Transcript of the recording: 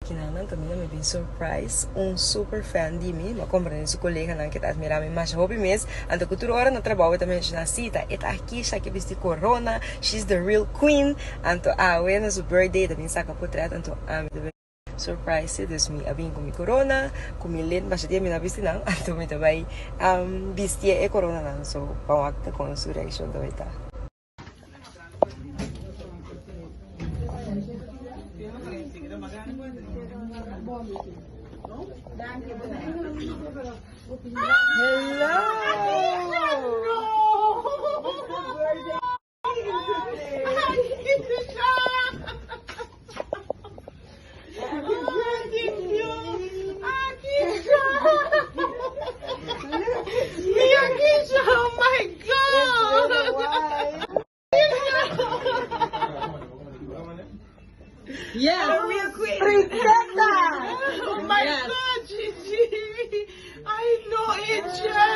Kinanan kaminda mi bin surprise un super fan di mi, mi a komprende su koleganan ke ta admira mi masha hopi mes, anto ku tur ora na trabou e ta menshoná si ta e ta Akisha ke bisti korona, she's the real queen, anto awe na su birthday e ta bin saka potret anto ami ta bin surprise e, dus mi a bin ku mi korona, ku mi lent masha dia mi no a bisti nan, anto mi ta bai bistié e koronanan, so ban wak ta kon su reakshon ta bai ta. Yes. Princesa! Oh my God, Gigi! I know it, Jen.